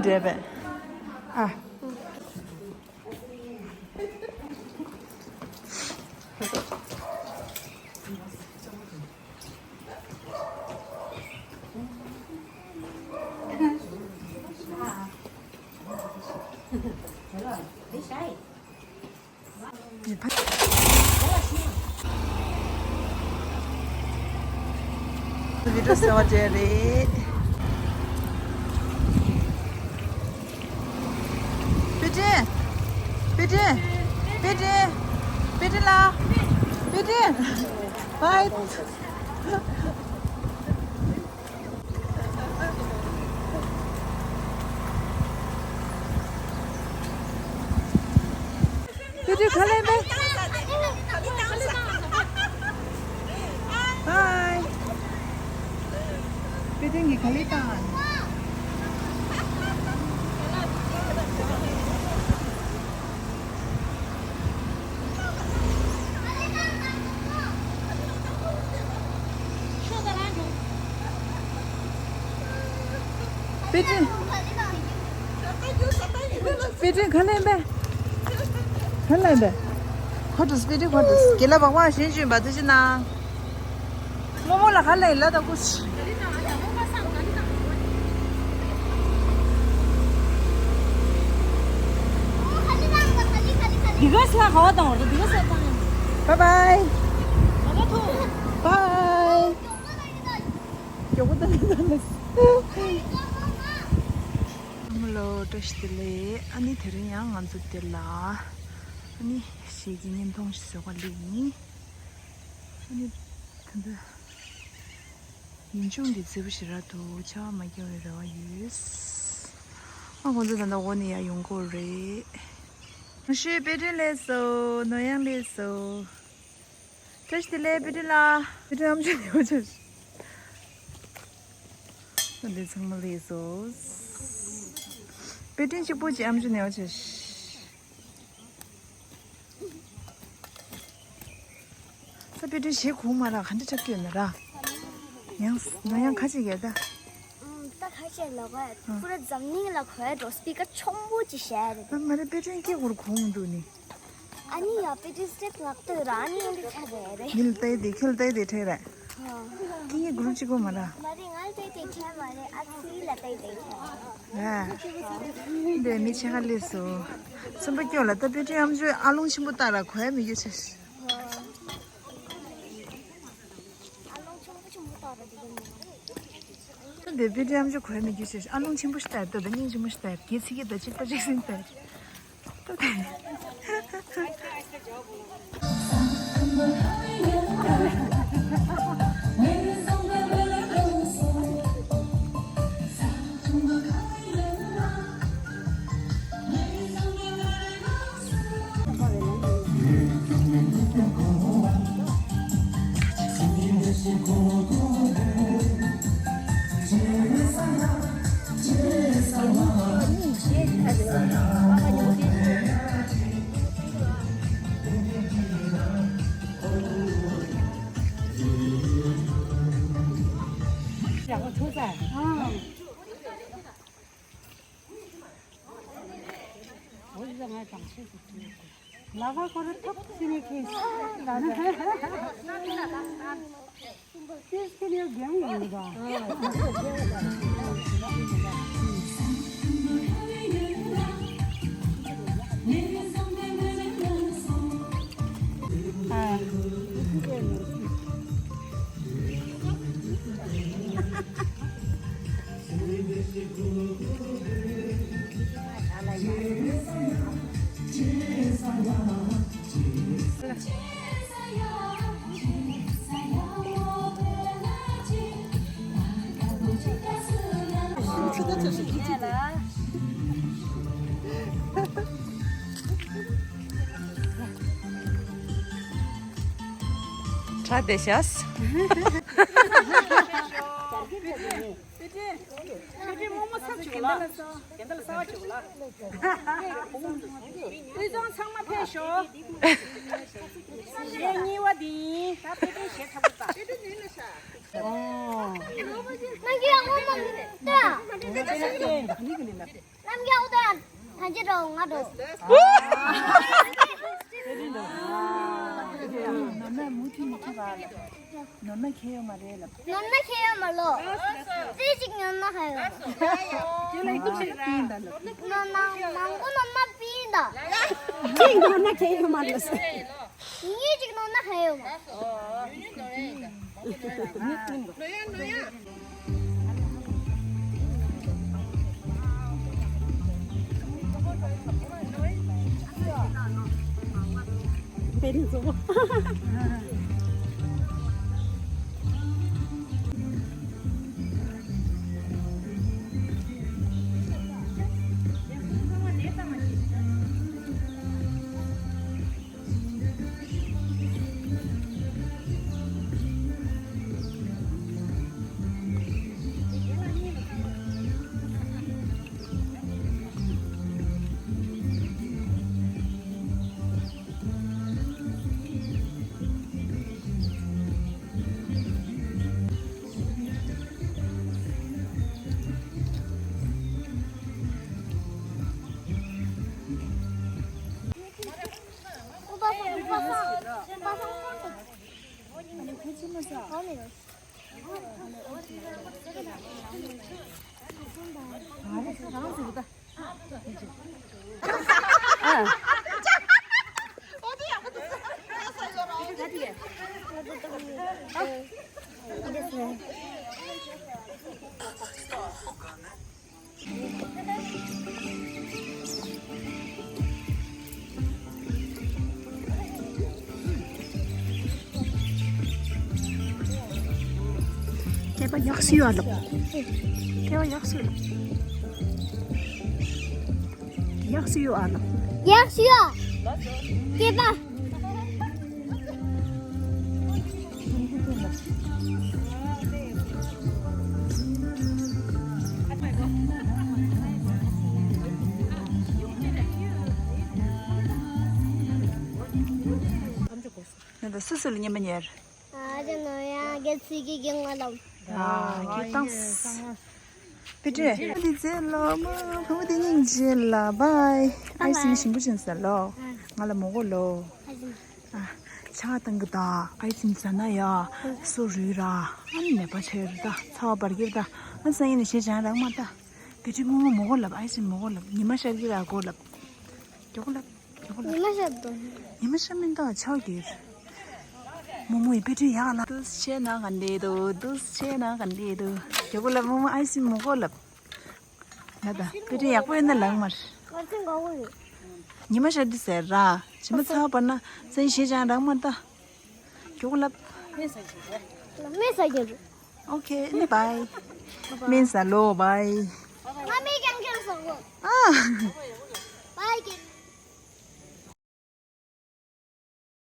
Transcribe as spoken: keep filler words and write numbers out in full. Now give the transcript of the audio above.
འདྲེས་པས། ཨ། བི་ཌིའོ་བཟོ་བ་བྱས་རེད། པི་ཏི། པི་ཏི། པི་ཏི། པི་ཏི་ལགས། པི་ཏི། བྷའི། པི་ཏི་ཁ་ལེན་པས། བྷའི། པི་ཏི་གིས་ག་ལེ་བཏང་། པེ་ཅིན། པེ་ཅིན་ག་ལེན་པས། ག་ལེན་པས། ཁོ་ཏུས་པེ་ཅིན་ཁོ་ཏུས་དགེ་ལ་བག་མ་ཞིན་ཅུན་པ་དུ་ཅི་ན། རྨོ་མོ་ལ་ག་ལེན་ལ་ད་ཀུ་ཤི། འདི་ག་ས་ག་བ་དང་བར་དུ་འདི་ག་ས་དང་། Bye bye. Bye. མགྱོགས་པོ་བཏང་གི་འདུག་ལགས། ཨ་མ་ལོ་བཀྲ་ཤིས་བདེ་ལེགས། ཨ་ནི་དེ་རིང་ཡང་ང་ཚོ་འདིར་ལ། ཨ་ནི་གཞས་ཀྱི་བརྙན་ཐུང་ཞིག་བཟོ་ག་སླེབས་ཡིན། ཨ་ནི་ད་ལྟ་ཡུལ་ལྗོངས་འདི་རྫིག་པོ་ཞེ་དྲག་འདུག་ཆར་པ་མ་བརྒྱབ་པའི་རེ་བ་ཡོད། ཨ་ཁོང་ཚོ་ད་ལྟ་འོག་ནས་ཡར་ཡོང་གི་ཡོད་རེད། ང་ཤོད་པེ་ཏྲིན་སླེབས་སོང་། ནོར་གཡང་སླེབས་སོང་། བཀྲ་ཤིས་བདེ་ལེགས་པེ་ཏྲིན་ལགས། པེ་ཏྲིན་ཨམ་ཅོག་ནས་འོ་ཆ། འདི་ཚང་མ་ལས་སོ། པེ་ཏྲིན་གཅིག་པོ་གཅིག་ཨམ་ཅོག་ནས་འོ་ཆ། ད་པེ་ཏྲིན་གཞས་གོ་མ་ར་ག་འདྲ་འཁྲབ་ཀྱི་ཡོད་ན་ར། ཡང་ན་ཡང་ཁ་ཅིག་ཡོད་ད། ད་ཁ་ཤས་ལོག་པ་པུ་ར་འཛམ་གླིང་ལ་གོ་ཡ་འགྲོ་སྤི་ཀར་ཆེན་པོ་ཅིག་བཞག་རེད། ད་མ་རེད་པེ་ཏྲིན་སྐད་གོ་ར་གོ་མི་འདུག་ནི། ཨ་ནི་ཡ་པེ་ཏྲིན་སི་ཊེབ་ལག་ཏུ་ར་ཨ་ནི་ཡོང་གི་ཆ་རེད་རེད། ཉིལ་ཏེ་དེ་ཁྱིལ་ཏེ་དེ་ཁྲེ་རེད། ཁྱི་ཡི་གུ་རུ་གཅིག་པོ་མ་ར། མ་རེད་ང་ལ་ཏེ་ཏེ་ཁྱེད་མ་རེད་ཨ་ཚི་ལ་ཏེ་ཏེ་ཁྱེད། ར། འདི་མི་ཆེ་ཁ་ལས་སོ། སུམ་པ་སྐྱོ་ལ་ད་པེ་ཏྲིན་ཨམ་ཅོག་ཨ་ལོང་ཆེན་པོ་ལྟ་ར་གོ་ཡ་མི་རྒྱུ་ཆེ། ཨ་ལོང་ཆེན་པོ་ཆེན་པོ་ལྟ་ར་དེ་ག་ནི། འདི་པེ་ཏྲིན་ཨམ་ཅོག་གོ་ཡ་མི་རྒྱུ་ཆེ་ཨ་ལོང་ཆེན་པོ་ཞིག་ལྟ་ད་ད་སྙིང་རྗེ་མོ་ཞིག་ལྟ་སྐྱེ་ཚིག་གི་ད་གཅིག་པ་གཅིག་སེང་ལྟ། ལ་ཁ་ཁོ་ར་ཐོབ་སི་ནི་ཁེ་སི་ལ་ད། ཏིས་ཁེ་ནི་རྒྱང་ཡིན་པ། ཁྲ་བདེ་ཤག་པེ་ཏྲིན། པེ་ཏྲིན་རྨོ་མོ་ཚབ་བྱེད་དགོས་ལ། དེ་འདྲ་ལ་གསར་བ་བྱེད་དགོས་ལ། དབུས་གཙང་ཚང་མ་ཕེབས་ཤོག་གཞས་གཉིས་པ་འདི་ཡིན། ད་པེ་ཏྲིན་གཞས་ཚར་པོ་ད། རྣམ་རྒྱལ་ཨོ་མ་ལྟོས། རྣམ་རྒྱལ་ཨོ་ལྟོས། ཐང་ཅི་འགྲོ་ང་འགྲོ། ནོར་ན་མུ་མཐུད་མི་ཁྱེད་པ་ལ། ནོར་ན་ཁྱེད་ཡོད་མ་རེད་ལབ། ནོར་ན་ཁྱེད་ཡོད་མ་ལོ། རྩེ་གཅིག་ནོར་ན་ཧ་ཡོད། ཁྱེད་ལ་ཡིག་ཐོག་ཆེ་ར། ནོར་ན་མང་པོ་ནོར་ན་པིན་ད། གཅིག་ནོར་ན་ཁྱེད་ཡོད་མ་རེད་ལབ། ཡིན་གཅིག་ནོར་ན་ཧ་ཡོད་མ། སྐྱེས་པ་ཡག་ཤོས་ཨ་ལགས། སྐྱེས་པ་ཡག་ཤོས། ཡག་ཤོས་ཨ་ལགས། ཡག་ཤོས། སྐྱེས་པ། ང་ད་སུ་སུ་ལ་ཉན་པ་ཉེར། ཨ་ཅག་ནོར་ཡ་གལ་སྲིད་ཀྱི་གི་ང་ལ། ཨ་ཀྱི་ཏང་། པི་ཏྲེ། ཕ་མ་དེ་མཛེས་ལ་མ། ཕ་མ་དེ་སྙིང་རྗེ་ལ་བའི། ཨའི་སི་མི་ཞིམ་པོ་ཅན་ཟེར་ལོ། ང་ལ་མོ་གོ་ལོ། ཨ་ཆ་བཏང་གི་ད་ཨའི་སི་མི་ཟ་ན་ཡ། སོ་རུལ་ར། ཨ་ནི་ནད་པ་ཆེ་རུ་ད་ཚ་བ་འབར་གྱི་ད། ཨ་སང་ཡིན་ནི་ཞེ་ཅང་རག་མ་ད། བི་ཏྲི་མོ་མོ་མོ་གོ་ལབ། ཨའི་སི་མི་མོ་གོ་ལབ། ཉི་མ་ཤར་གྱི་ར་གོ་ལབ། མགྱོགས་ལབ། མགྱོགས་ལབ། ཉི་མ་ཤར་དོ། ཉི་མ་ཤར་མིན་ད་ཆ་གྱིར། མོ་མོ་ཡི་བི་ཏྲི་ཡག་ལ། དུས་ཆེ་ན་ག་འདྲེ་དུ། དུས་ཆེ་ན་ག་འདྲེ་དུ། མགྱོགས་ལབ། མོ་མོ་ཨའི་སི་མོ་གོ་ལབ། ང་ད་བི་ཏྲི་ཡག་པོ་ཡོད་ན་ལངས་མར། ང་ཚོ་འགའ་བོ་ཡོད། ཉི་མ་ཤར་དུས་ཟེར་ར། ཇི་མ་ཚ་བར་ན་སང་ཞེ་ཅང་རག་མ་ད། མགྱོགས་ལབ། མེ་ས་རྒྱབ། ཨོ་ཁེ་ནི་བའི། མེ་ས་ལོ་བའི། ང་མེ་ཀྱང་ཀྱང་སོང་གོ། ཨ། བའི་ཀྱང་